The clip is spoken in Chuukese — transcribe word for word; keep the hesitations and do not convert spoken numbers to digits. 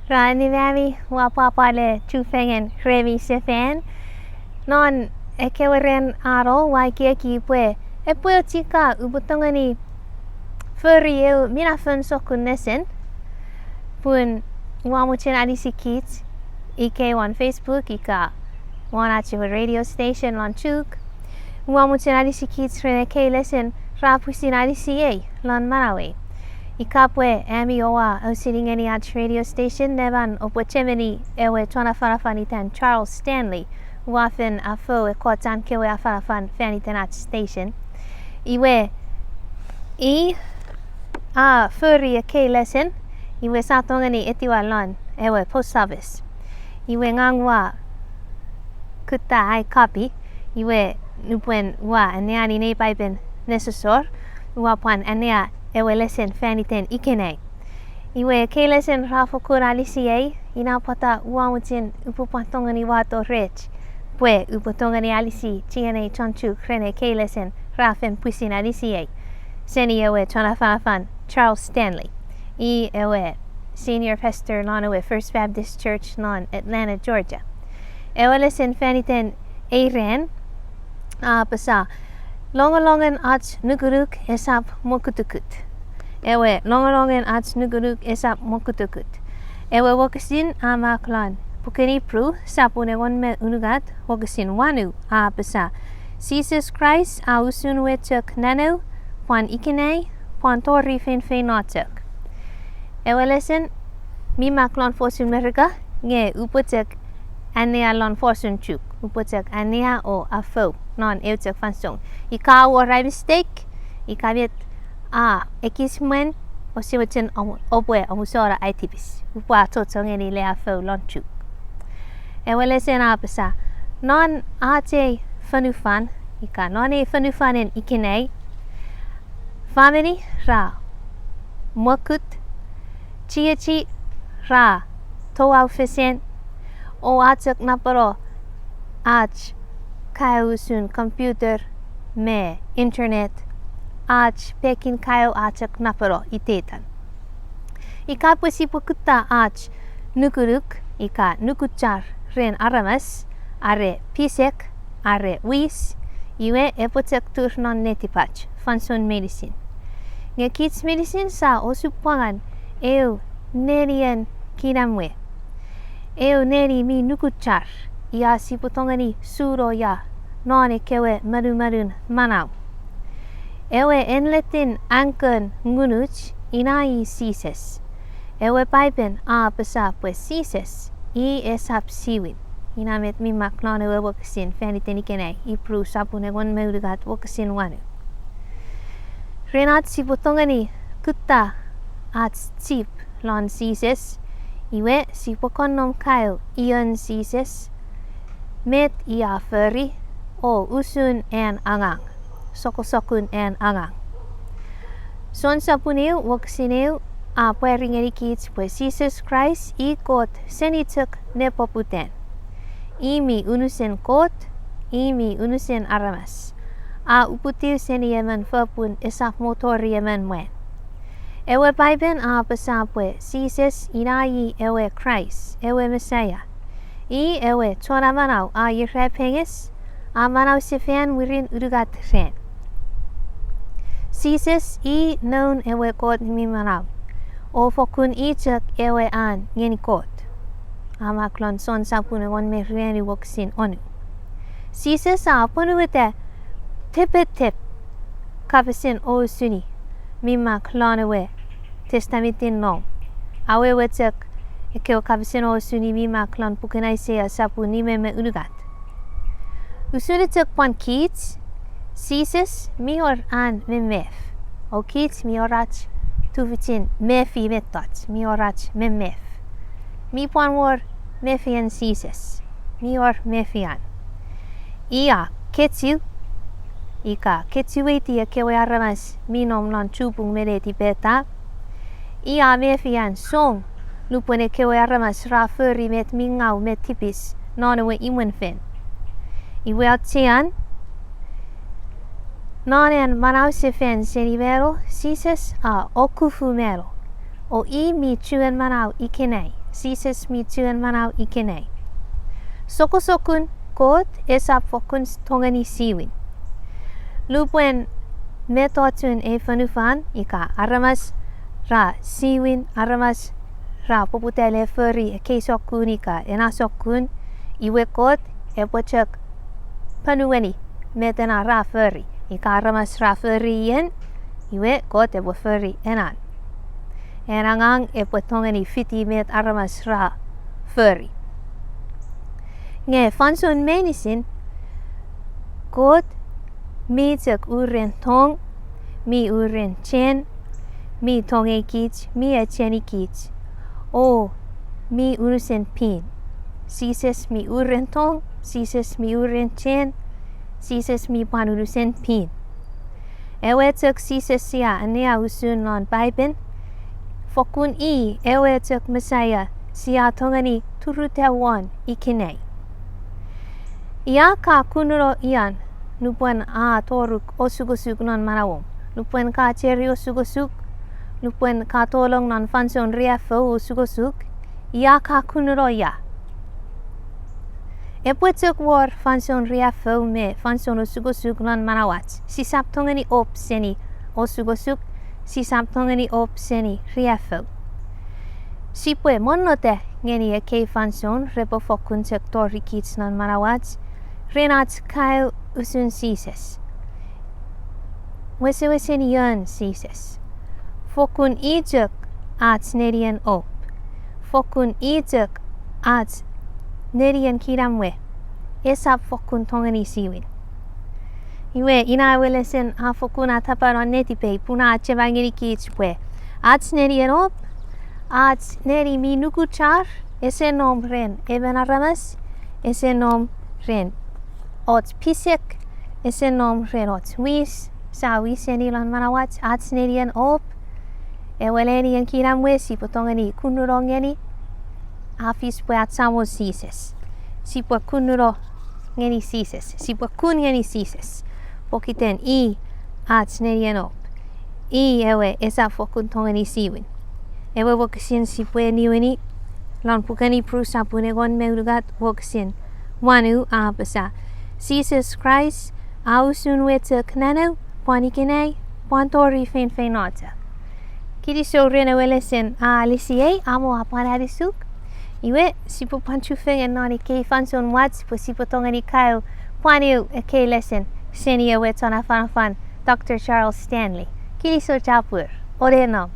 Ra annim ami, ua pwapwa le chufengen remi sefan. Non ekkewe ran a no ua ekieki pwe epwe och ika upwe tongeni fori eu minafon sokkun nesen, pun ua mochen anisikich ikei won Facebook ika won ach ewe radio station lon Chuuk. Ua mochen anisikich ren ekkei lesen ra pwisin anisiei lon manauei. Ika pwe ami oua ausening ngeni ach radio station neman oupwe chemeni ewe chon afanafan itan Charles Stanley, ua fen afou ekkoch an kewe afanafan fan iten ach station. Iwe, i a fori ekkei lesen, iwe sia tongeni etiwa lon ewe post office. Iwe ngang ua kutta ai copy, iwe nupwen ua anneani nei Paipen nesosor, ua pwan annea ewe lesen fan iten ikenai. Iwe ekkei lesen ra fokkun anisiei, ina pwata ua mochen upwe pwan tongeni wato rech pwe upwe tongeni anisi chienei chon Chuuk ren ekkei lesen ra fen pwisin anisiei seni ewe chon afanafan Charles Stanley, i ewe senior pastor non ewe First Baptist Church non Atlanta, Georgia. Ewe lesen fan iten ei ran a apasa, longolongen ach nukunuk esap mokutukut. Ewe longolongen ach nukunuk esap mokutukut. Ewe wokisin a mak lon puken Ipru sapun engon me unungat wokisin wanu a apasa, Jises Kraist a usun we chok nanew, pwan ikenai, pwan tori feinfeino chok. Ewe lesen mi mak lon fosun Merika, nge upwe chok annea lon fosun Chuuk, upwe chok annea o afou non eu chok fansoun. Ika wor ai mistake, ika met a ekis mwen, ouse mochen om-, oupwe omusano ai tipis. Upwe achocho ngeni le afou lon Chuuk. Ewe lesen a apasa, non ach ei fonufan, ika non ei fonufanen ikenai, famini ra mwokut, chiechi ra touau fesen, o a chok napeno ach kaeo usun computer me internet, ach pekin kaeo a chok napeno iteitan. Ika pwe sipwe kutta ach nukunuk ika nukuchar ren aramas, are pisek, are wis, iwe epwe chok tur non netipach fansoun meinisin. Nge kich meinisin sia osupwangan eu nenien kinamwe, eu neni mi nukuchar, ia sipwe tongeni suno ia non ekkewe monumonun manau. Ewe enletin an kon ngunuch ina i Jises. Ewe Paipen a apasa pwe Jises i esap siwin. Ina met mi mak lon ewe wokisin fan iten ikenai, Ipru sapun engon me unungat wokisin wanu. Ren ach sipwe tongeni kutta ach chip lon Jises, iwe sipwe kon nom kaeo ion Jises, met i a fori, o usun an angang, sokkosokun an angang. Jon sapun eu wokisin eu a pwari ngenikich pwe Jises Kraist i Kot seni chok nepoputan. I mi unusen Kot, i mi unusen aramas. A uputiw seni emon fopun esap mo tori emon mwan. Ewe Paipen a apasa pwe Jises ina i ewe Kraist, ewe Mesaia. I ewe Chon Amanau a irapenges, a manausefan mwirin unungat ran. Jises i noun ewe Kot mi manau, o fokkun i chok ewe an ngeni Kot. A mak lon Jon sapun engon me ruanu wokisin onu. Jises a apwonueta tepetep kapasen osuni mi mak lon ewe Testamentin Nom. Awewe chok ekkewe kapasen osuni mi mak lon puken Aisea sapun nime me unungat. Usun chok pwan kich, Jises mi wor an memef. O kich mi wor ach tufichin mefi mettoch, mi wor ach memef. Mi pwan wor mefian Jises. Mi wor mefian. I a kechiw, ika kechiweiti ekkewe aramas mi nom lon chupung me netipeta. I a mefi an song nupwen ekkewe aramas ra fori met mi ngau me tipis non ewe imwen fen. Iwe auchean, non an manausefan seni mano, Jises a okufu mano, o i mi chuen manau ikenai Jises mi chuen manau ikenai. Sokkosokun Kot esap fokkun tongeni siwin. Lupwen mettochun ei fonufan ika aramas ra siwin, aramas ra poputa le fori ekkei sokkun ika ena sokkun, iwe Kot epwe chok ponueni met ena ra fori. Ika aramas ra fori ien, iwe Kot epwe fori enan. Ena angang epwe tongeni fiti met aramas ra fori. Nge fansoun meinisin, Kot mi chok uren tong, mi uren chen, mi tongeikich, mi echenikich, o mi unusen pin. Jises mi uren tong, Jises mi uren chen, Jises mi pwan unusen pin. Ewe chok Jises sia annea usun non Paipen, fokkun i ewe chok Messiah sia tongeni turutiw won ikenai. Ia ka kununo ian nupwen a toruk osukosuk non manauom? Nupwen ka cheri osukosuk, nupwen ka tolong non fansoun riaffou osukosuk, ia ka kununo ia? Epwe chok wor fansoun riaffou me fansoun osukosuk non manauach. Sisap tongeni op seni osukosuk, sisap tongeni op seni riaffou. Sipwe monnota ngeni ekkei fansoun repwe fokkun chok tori kich non manauach, ren ach kaeo usun Jises. Wesewesen ion Jises. Fokkun i chok ach nenien op. Fokkun i chok ach nenien kinamwe. Esap fokkun tongeni siwin. Iwe, ina ewe lesen a fokkun atapa non netipei, pun a achema ngenikich pwe ach nenien op, ach neni mi nukuchar, ese nom ren emon aramas, ese nom ren och pisek, ese nom ren och wis sia wiseni lon manauach. Ach nenien op, ewe nenien kinamwe sipwe tongeni kununo ngeni, a fis pwe ach Samon Jises. Sipwe kununo ngeni Jises, sipwe kun ngeni Jises, pokiten i ach nenien op. I ewe esap fokkun tongeni siwin. Ewe wokisin sipwe niwini lon puken Ipru sopun engon me unungat wokisin wanu a apasa, Jises Kraist a usun we chok nanew, pwan ikenai, pwan tori feinfeino chok. Kinisou ren ewe lesen a alisiei, amo a pwan anisuk. Iwe, sipwe pwan chufengen non ekkei fansoun mwach pwe sipwe tongeni kaeo pwan eu ekkei lesen seni ewe chon afanafan Doctor Charles Stanley. Kinisou chapur, olei nom.